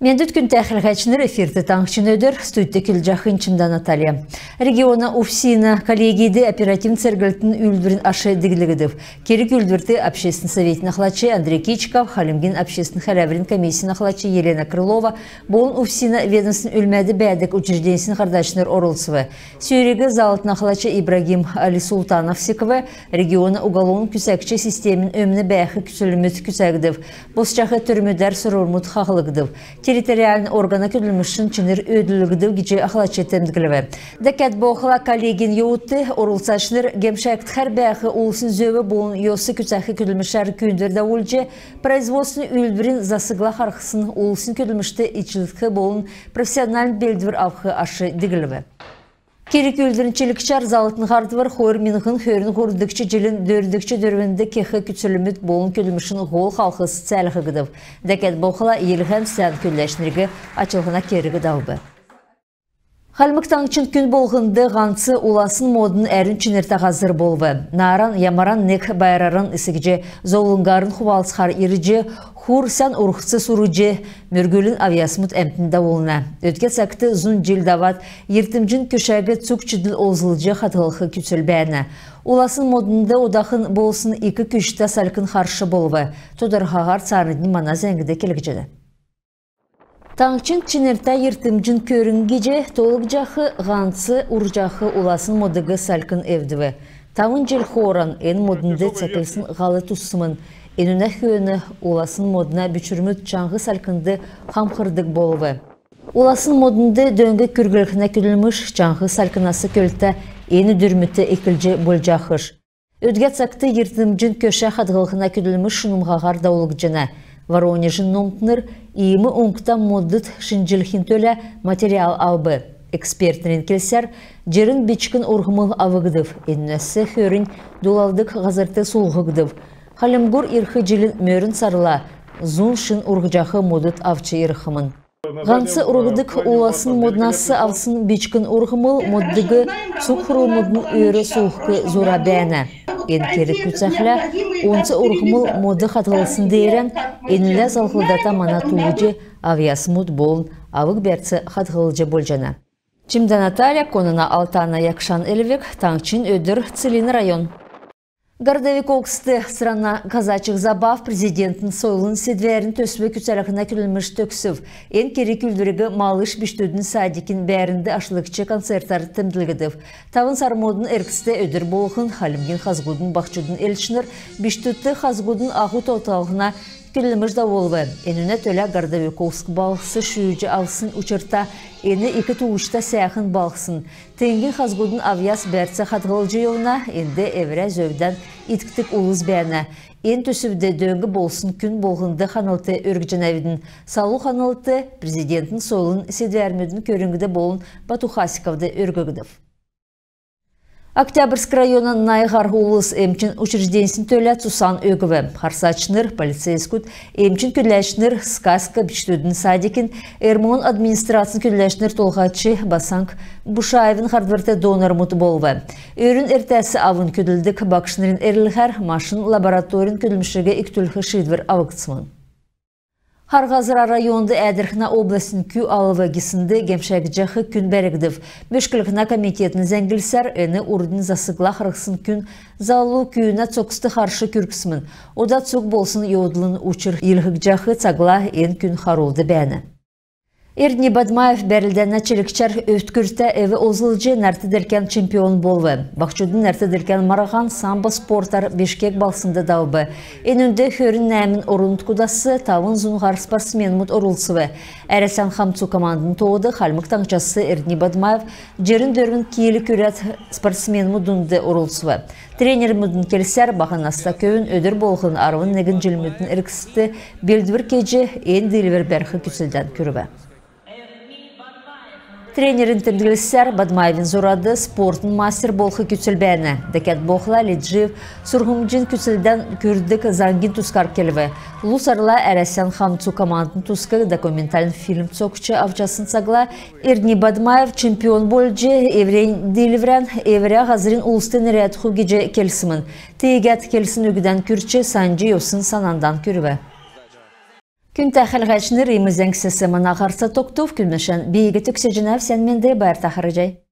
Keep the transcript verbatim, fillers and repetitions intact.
Мендвт, күндтә хәләһәчнр! Эфирт «Таңһчин өдр», студьд көдлҗәхнь Чимдә Наталья. Региона УФСИН-а коллегьд оперативн церглтин үүлдврин аш диглгдв. Керг-үүлдврт общественн советин ахлач Андрей Кичков, Хальмгин общественн хәләврин комиссин ахлач Елена Крылова болн УФСИН-а ведомствин үлмәд бәәдг учрежденьсин һардачнр орлцв. Сүүриг заллтын ахлач Ибрагим Алисултанов секв. Региона уголовн күцәгч системин өмн бәәх күцлмүд күцәгдв. Босҗах төрмүдәр сурврмуд хаһлгдв. Территориальн органа көдлмшин чинр өөдлүлгдв гиҗ ахлач темдглв. Дәкәд болхла, коллегин йовудт орлцачнр гемшәгдхәр бәәх улсин зөв болн йос күцәх көдлмшәр күүндвр давулҗ, производственн үүлдврин засгла харһсн улсин көдлмшт иҗлдх болн профессиональн белдвр авх аш диглв. Керг-үүлдврин чилгчәр заллтын һардвр хойр миңһн хөрн һурвдгч җилин дөрвдгч дөрвнд кех күцлмүд болн көдлмшин һол халхс цәәлһгдв. Дәкәд болхла, йилһән сән көдләчнриг ачллһна керг давв. Хальмг Таңһчин күн болһнд һанц Уласн модн әрүн чинртә һазр болв. Нааран ямаран нег байрарн эс гиҗ зовлңгарн хувалцхар ирҗ, хур сән урһц сурҗ, мөргүлин авъясмуд әмтн давулна. Өдгә цагт зун җил давад, йиртмҗин көшәг цуг чидл олзлҗ хадһлх күцл бәәнә. Уласн моднд одахн болсн ик күчтә салькн харш болв. Тодрхаһар цааранднь мана зәңгд келгдҗәнә. Таңһчин чинртә йиртмҗин көрң гиҗ тоолгдҗах һанц урһҗах Уласн модыг салькн эвдв. Тавн җил хооран эн моднд цәклсн һал туссмн. Энүнә хөөн Уласн модна бичврмүд чаңһ салькнд хамхрдг болв. Уласн моднд дөң күрглһнә көдлмш чаңһ салькнас көлтә эн өдрмүдт эклҗ болҗахш. Өдгә цагт йиртмҗин көшә хадһлһна көдлмш шунмһаһар давулгдҗана. Воронежин номтнр иим уңгта модд шинҗлхин төлә материал авв. Экспертнрин келсәр, җирн бичкн урһмл авгдв, энүнәс хөрнь дулалдг һазрт суулһгдв. Хальмгур ирх җилин мөрн сарла зун шин урһҗах модд авч ирхмн. Һанц урһдг Уласн моднас авсн бичкн урһмл моддыг цуг хурлмудын өөр суулһх зура бәәнә. Эн керг күцәхлә, онц урһмл мод хадһлсн деерән энүнлә залһлдата мана тууҗ, авъясмуд болн авг-бәрц хадһлҗ болҗана. Чимдә Наталья, Конна Алтана, Якшан Элвг, «Таңһчин өдр», Целинн район. Городовиковскд «Страна казачьих забав» Президентин сойлын седвәрин төсв күцәлһнә көдлмш төгсв. Эн керг-үүлдвриг «Малыш» бичкдүдин садикин бәәрнд ашлгч концертәр темдглгдв. Тавн сармудын эргцд өдр болһн Хальмгин хазгудын баһчудын элчнр бичкдүдт хазгудын аһу тогталһна көдлмш давулв. Энүнә төлә Городовиковск балһс шүүҗ авсн учрта эн ик тууҗта сәәхн балһсн. Теңгин хазгудын авъяс-бәрц хадһлҗ йовна, энд эврә зөвдән иткдг улс бәәнә. Эн төсвд дөң болсн күн болһнд ханлт өргҗәнәвидн. Салу ханлт Президентин сойлын седвәрмүдин көрңгд болн Бату Хасиковд өрггдв. Октябрьск района найн һар улс эмчин учрежденьсин төлә цусан өгв. Харсачнр, полицейскүд, эмчин көдләчнр, «Сказка» бичкдүдин садикин, РМО-н администрацин көдләчнр Толһач Басанг Бушаевин һардврт донормуд болв. Өрүн эртәс авн көдлдг багшнрин эрлһәр машин лабораторин көдлмшиг икдүлх шиидвр авгдсмн. Хар Һазра районд Әәдрхнә областин кү алв гиснд гемшәгдҗәх күн бәргдв. Мөшклһнә комитетин зәңглсәр, эн урднь засгла харһсн күн залу күүнә цогцд харш күргсмн. Ода цуг болсн йовдлын учр йилһгдҗәх цагла эн күн харулд бәәнә. Эрдни Бадмаев бәрлдәнә чилгчәр өвдкүртә эв олзлҗ нарт-делкән чемпион болв. Баһчудын нарт-делкән марһан самбо спортар Бишкек балһснд давв. Энүнд хөрн нәәмн орн-нутгудас тавн зун һар спортсменмүд орлцв. Әрәсән хамцу командын тоод Хальмг Таңһчас Эрдни Бадмаев җирн дөрвн кил күрәд спортсменмүд дунд орлцв. Тренермүдин келсәр, баһ наста көвүн өдр болһн арвн негн җилмүдин эргцд белдвр кеҗ, эн диилвр бәрх күцлдән күрв. Тренерин темдглсәр, Бадмаевин зурад спортын мастер болх күцл бәәнә. Дәкәд болхла, Лиджиев сурһмҗин күцлдән күрдг заңгин тускар келв. Лу сарла Әрәсән хамцу командын туск документальн фильм цокҗ авчасн цагла Эрдни Бадмаев чемпион болҗ, эврәннь диилврән эврә һазрин улст нерәдхв гиҗ келсмн. Тегәд келсн үгдән күрч, санҗ йовсн санандан күрв. Күндтә хәләгчнр, иим зәңгсәс мана һарц тогтв. Көдлмшән би төгсәҗәнәв. Сән менд, байрта харһий.